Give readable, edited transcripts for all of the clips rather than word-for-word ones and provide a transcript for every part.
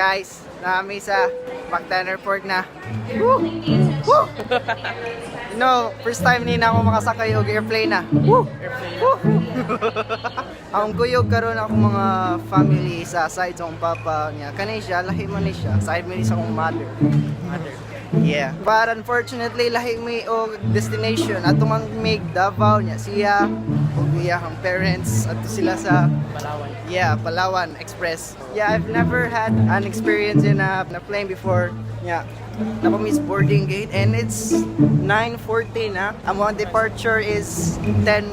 Guys, naa mi sa Mactan Airport na. Woo! Woo! First time ni na ako makasakay og airplane na. Woo! Woo! Ang kuyog karon, akong mga family sa side sa akong papa niya. Kanay siya, lahi man ni siya. Side man ni sa akong mother. Mother. Yeah. But unfortunately, lahi mi og destination. Ato man mig Davao niya siya ug iyahang parents ato sila sa Palawan. Yeah, Palawan Express. Yeah, I've never had an experience in a plane before. Yeah. Naa pa mi's boarding gate and it's 9:40 na. Among departure is 10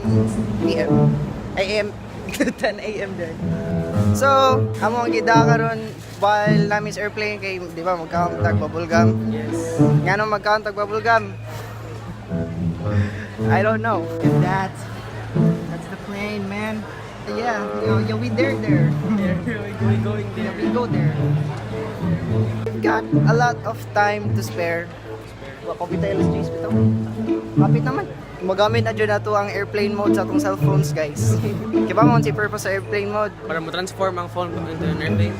p.m. AM, 10 a.m. din. So, among gida karon while naa mi's airplane kay di ba magkaon tag bubblegum. Yes. Ngano magkaon tag bubblegum? I don't know. Look at that. That's the plane, man. Yeah, we there there. There, we going Yeah, there. We go there. We've got a lot of time to spare. Wa kapit tayo alas 10 bitaw. Kapit naman. Magamit na dyan nato ang airplane mode sa atong cellphones, guys. Kaya ba mo si purpose sa airplane mode? Para mo transform ang phone into an airplane.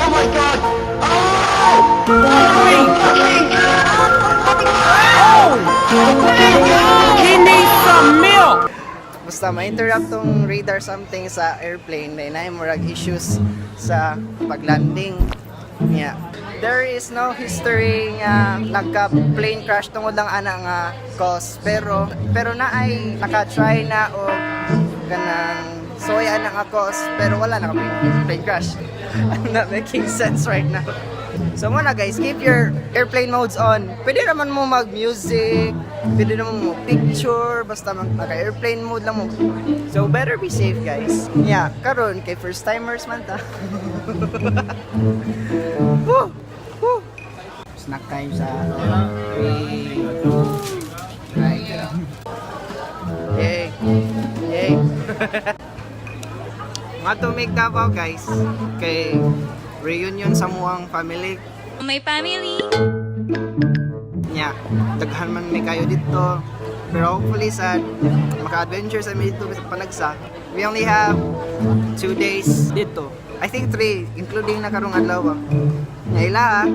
Oh my God! Oh! Fucking! Oh! He needs some milk! Basta ma-interrupt tong radar something sa airplane na naay murag issues sa paglanding niya. There is no history nga nagka plane crash tungod lang ana nga cause, pero naay naka-try na og kanang soy ana nga cause pero wala naka plane crash. I'm not making sense right now. So mao na, guys, keep your airplane modes on. Pwede naman mo mag-music, pwede naman mo picture, basta mag naka-airplane mode lang mo. So better be safe, guys. Yeah, karon kay first timers man ta. Woo! Woo! Snack time sa 3, 2, right. Yay! Yay! Mga to make Davao, guys, kay reunion sa amuang family. My family. Nya, daghan man may kayo dito. Pero hopefully sa maka-adventure sa mi dito sa panagsa. We only have 2 days dito. I think three, including na karong adlaw. Nya ila ah.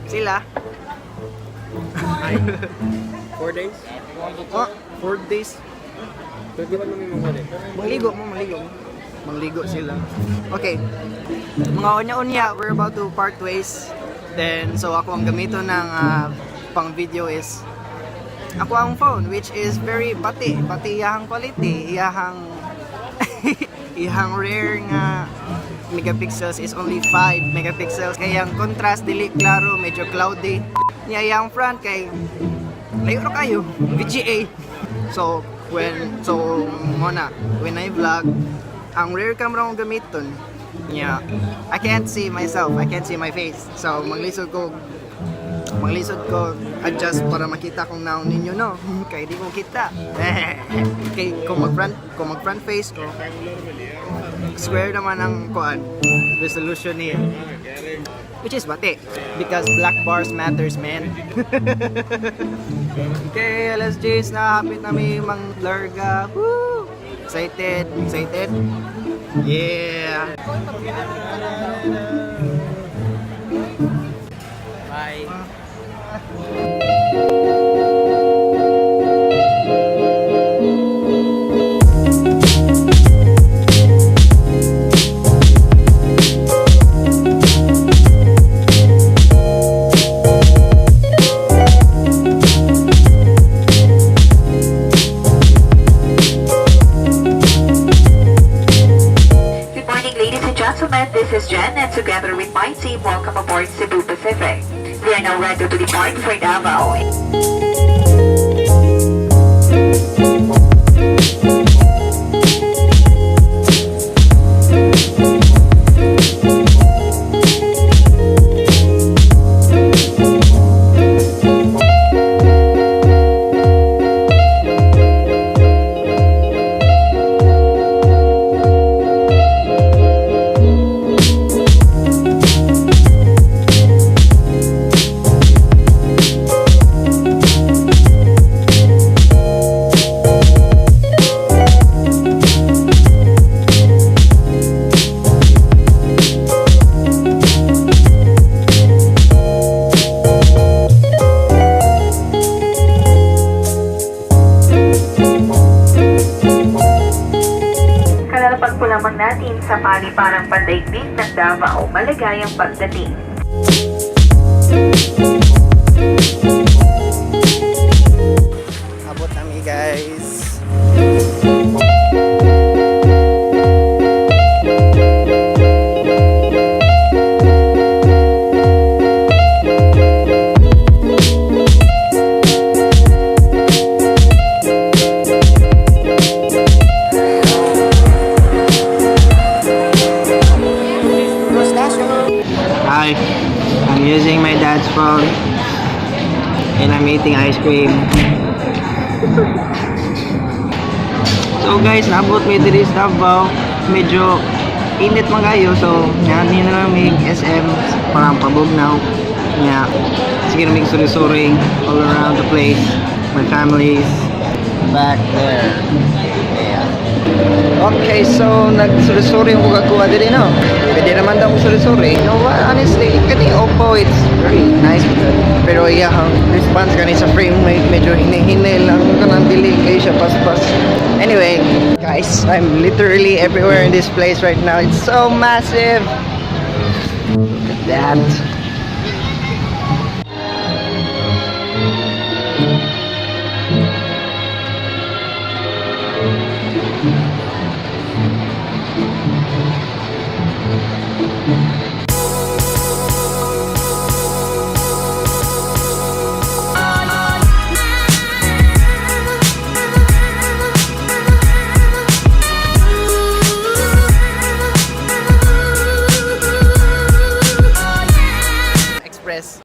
Sila. Ay. 4 days? Oh, 4 days. 21 na may mga. Mangligo mo, mangligo mo. Mangligo sila. Okay. Mga unya-unya, we're about to part ways. Then, so ako ang gamito ng pang video is ako ang phone, which is very bati. Bati iyahang quality. Iyahang rare nga megapixels is only 5 megapixels. Kaya ang contrast dili klaro, medyo cloudy. Niya iyang front kay layo ra kayo, VGA. So mao na, when I vlog, ang rear camera akong gamiton. Yeah, I can't see myself, I can't see my face. So maglisod ko adjust para makita kung naon ninyo, no? Kay di ko kita. Kay kung mag front face ko, square naman ang kuan resolution niya. Which is bati because black bars matters, man. Okay, alas 10 na, hapit na may mang larga. Woo! Excited, excited. Yeah. Bye. Good morning, ladies and gentlemen. This is Jen, and together with my team, welcome aboard Cebu Pacific. We are now ready to depart for Davao. natin sa paliparang pandaigdig ng Davao. Maligayang pagdating. Abot nami, guys. Hi. I'm using my dad's phone and I'm eating ice cream. So guys, naabot mi diri sa Davao. Medyo init man kayo, so ngani na lang mig SM parang pabugnaw. Nya, sige na mig suri-suri all around the place. My family's Back there. Yeah. Okay, so nagsurisuri ko kakuha diri, no? Pwede naman daw ko suri-suri. No, what, honestly, kani Oppo, it's very nice. Pero iyahang response gani sa frame rate, medyo hinay-hinay lang, kanang dili kayo siya paspas. Anyway, guys, I'm literally everywhere in this place right now. It's so massive. Look at that.